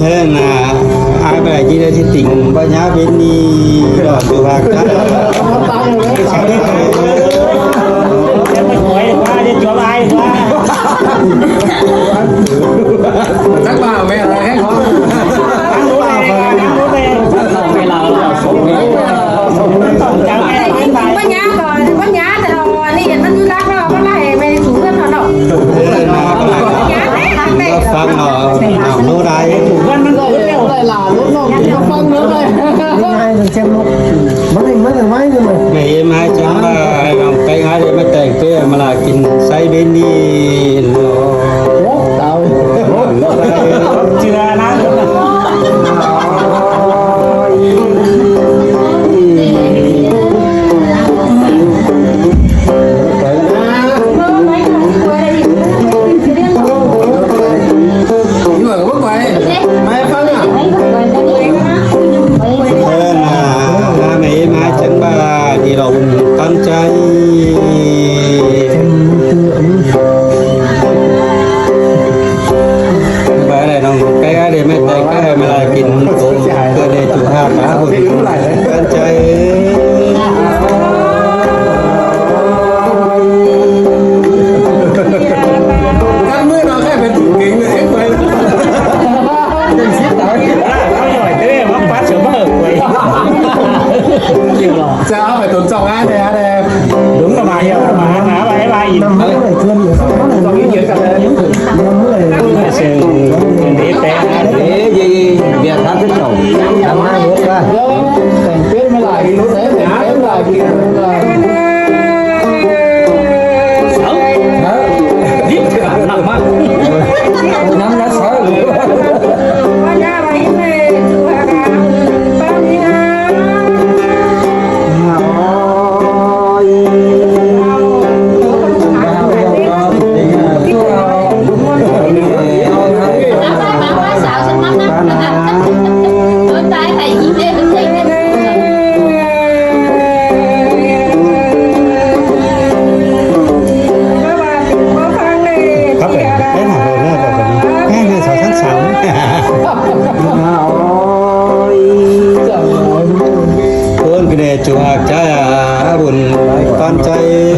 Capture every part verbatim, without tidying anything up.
Nên là ai bài chỉ là chỉ tỉnh bao nhiêu bên đi rồi từ bạc. Chắc bà mẹ là hết khó. Bác nhá rồi, bác nhá rồi, đi, nó như lắc nó, bác lại mày chủ dân nó đâu. Bác nhá đấy, bác này. Bác Phong nó, nó nô đai. Chủ dân nó nô đai là nô nô, bác Phong nó đây. Hai thằng xem nó. Bác này, bác này, bác này. Mẹ em hai cháu mà lòng tay hai đứa mà tẹt cái mà là kinh say bên đi. Ủa, tao. Ủa, tao. Chưa ăn. Ơ, na, na, mẹ em hai chân bà đi đâu con trai. Bà này nó cái gái đi mẹ tay cái hay mà lại kinh tố. Cái này chủ hàng cá hồn con trai. Cắt mũi nó cái phải tủ kính nữa, hết quay. Sao phải tốn trọng ai đây, ai đây? Đúng là bà hiểu mà, bà ấy bà nhìn. Tốn trọng ý nghĩa cả đấy. Để té. Để gì, việc hát rất trọng. Thằng mai hứa qua. Cảnh tuyến mới lại, lúc đấy cảnh tuyến lại thì Ơn cái này chủ hạc trái à, buồn con trai.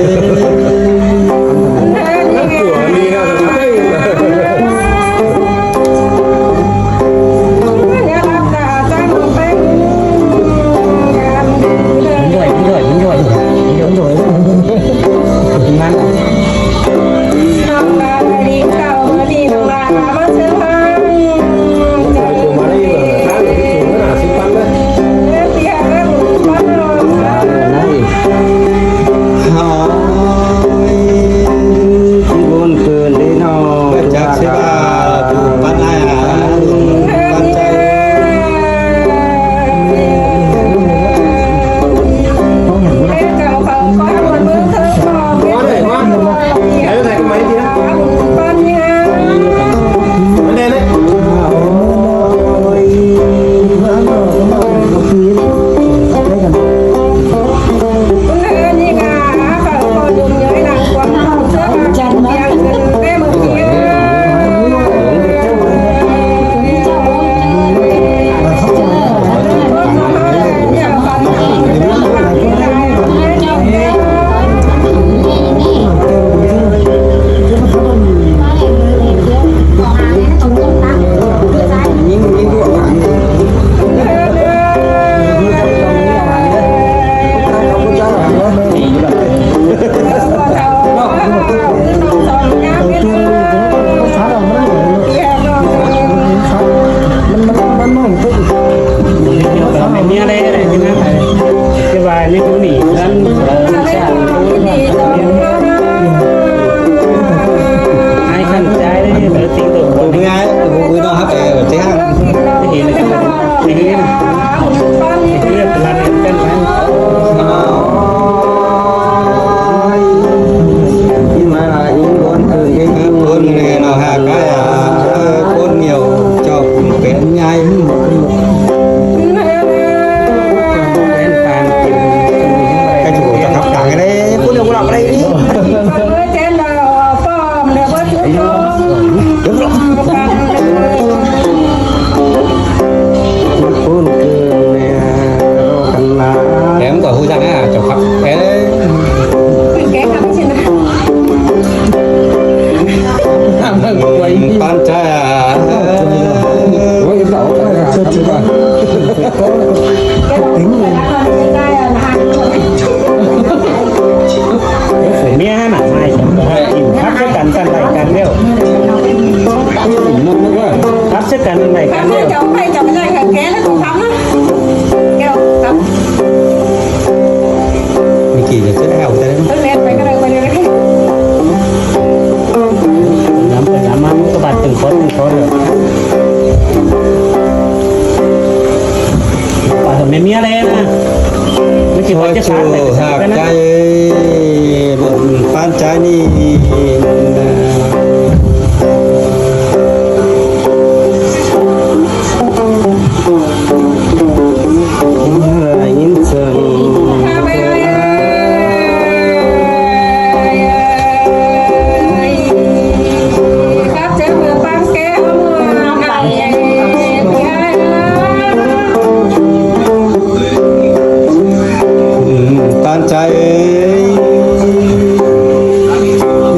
Cắp trước cắn này, cắn đều. Cháu phải cháu dạy cả ké nó không thắm á. Kéo cắp. Mình chỉ là trước eo thế. Tôi nét phải cái này, phải cái này. Dám, phải dám ăn các bạn từng có, từng có được. Bảo hiểm mía đấy mà. Mới chỉ có chiếc sáng này. Hạc cái bận pán trái đi. Tan cháy.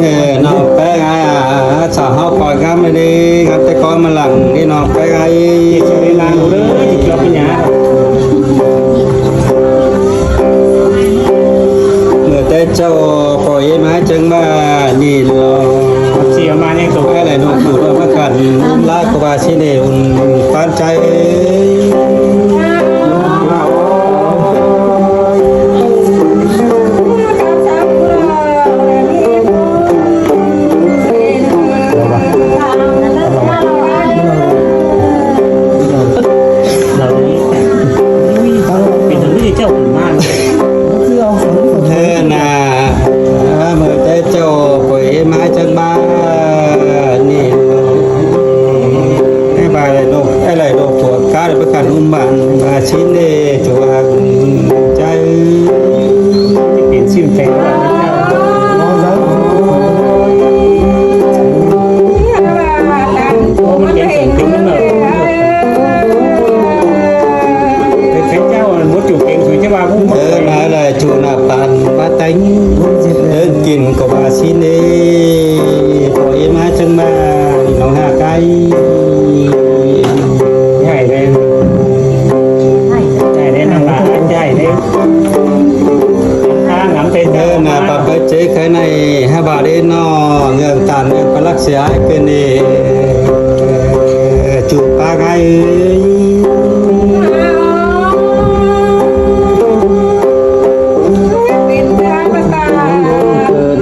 Ê, nó bé gái à, sao háo coi ngắm đi, ngắm cái con mà lặng đi nó bé gái. Lặng nữa, chỉ cho cái nhà. Mưa Tết cháu khỏi mái trứng mà nhìn lo. Chỉ mà nên tôi cái này nó tụt nó cắn lá của bà xin để ùn tan cháy. Thế nà, à, mời Tết cháu quỷ mái trăng ba, nhìn, cái bà này nộp, cái này nộp của cá để bớt cắn ung bạn, bà xin đi, chùa, cháy. Cái tiền siêu thầy đó. Ơ, nói là chủ nạp tàn bá tánh. Đơn kin có bà xin đi. Có em hát chân mà nó hạ cái. Nhảy lên. Nhảy lên, nó là nhảy lên. Ơ, nắm tên. Ơ, nà bà bớt chế cái này, hai bà đi nó ngươn tàn ngươn bà lắc xe ai quên đi. Chủ ba ngày. Ơ,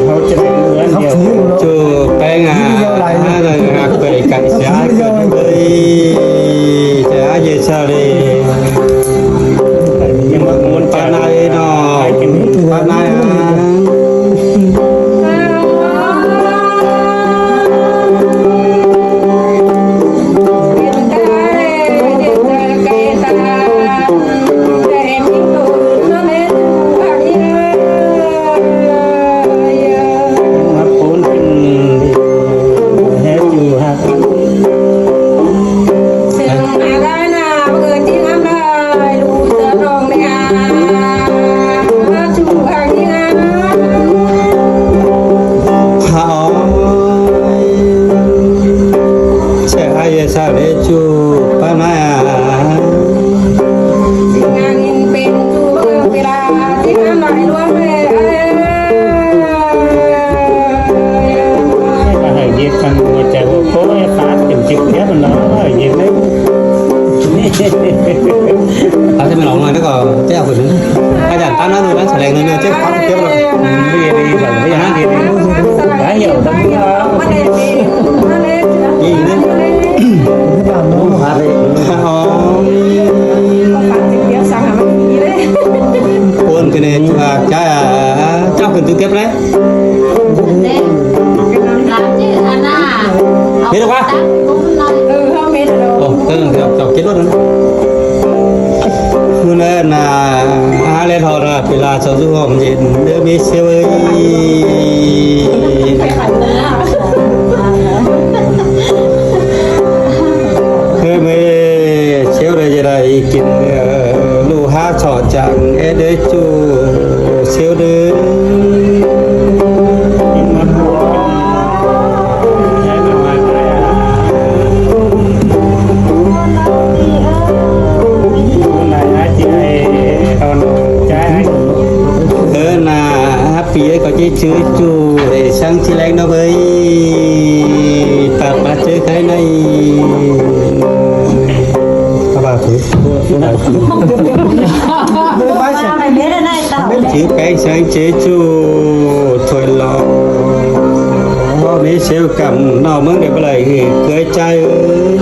háo chả lươn nhiều. Chú Peng à, háo là hạc bể cải xá kơ bơi, chả ai dễ sao đi. Nhưng mà muốn chả ai nó, chả ai à. Háo. Chả ai sa lễ chu pa na. Ngàn nghìn bên chu ư pê la, chính ăn nói luôn về. Hãy dệt thằng một chai vô cố phát tìm trực tiếp nó hãy dệt đấy. Tao sẽ mày lỏng ngoài nó còn chứ không phải. Ai dàn tao nói rồi, nó sẽ lẹn rồi, nó chết khóc tiếp rồi. Đi, đi, đi, đi, đi, đi. Đã hiểu, đã hiểu. Đi, đi. Ờ. Ôn cái này, à, cha, à, cháu cần trực tiếp đấy. Biết được không? Ồ, thế là cháu, cháu kết luận rồi. Hôm nay là, à, lên họ rồi. Pê la sau du hòm dên đơ mê siêu ơi. Hơi mê siêu đây giờ đây kin, ờ, lu há sọ chàng é đế chu siêu đơ. Chứ chủ để sáng chi lén nó với. Pạp pạp chứ cái này. Pạp pạp chứ. Chứ cái sáng chế chủ thôi lo. Mế siêu cầm nó mớng để bà lại cưới trai ơi.